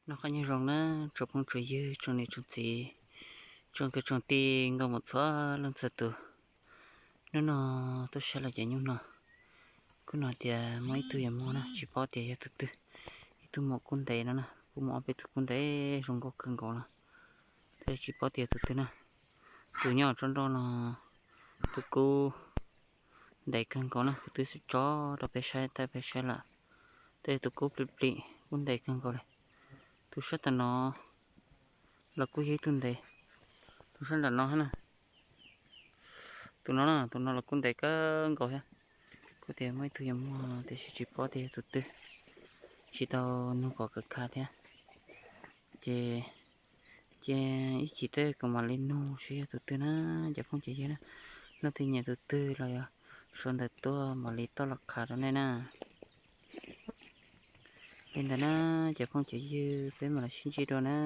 Noj qab nyob zoo na, tsoom phooj tsoom ywg, tsoom niam tsoom txiv, tsoom kwv tsoom tij nkauj muam txhua leej txhua tus. Hnub no tuaj saib los cov nyuj no, kuj no tias muaj ib tug yuav muag na, tsis paub tias yog tus twg. Ib tug muam kub ntev no na, kuj muaj ob peb tug kub ntev zoo nkauj kawg nkaus no, tab sis tsis paub tias tus twg na. Tus nyob tsob nroj no, tus kub ntev kawg nkaus na, kuv twb tso rau peb saib, tab peb saib lawm, tab sis tus kub plim plim, kub ntev kawg nkaus li. Tus sab tom no los kuj yog ib tug ntev, tus sab nram no na, tus no na, tus no los kuj ntev kawg nkaus thiab. Kuj tias muaj ib tug yuav muag tiam sis tsis paub tias yog tus twg, tsis tau nug kom kawv kha thiab. Ces, ces ib chim tej kuv mam li nug seb yog tus twg na, cov phooj cov ywg na. Leej twg nyiam tus twg los yog sau ntawv tuaj mam li toj los qhav rau nej na. Li ntawd na, cov phooj cov ywg, peb mam los sib ntsib dua na.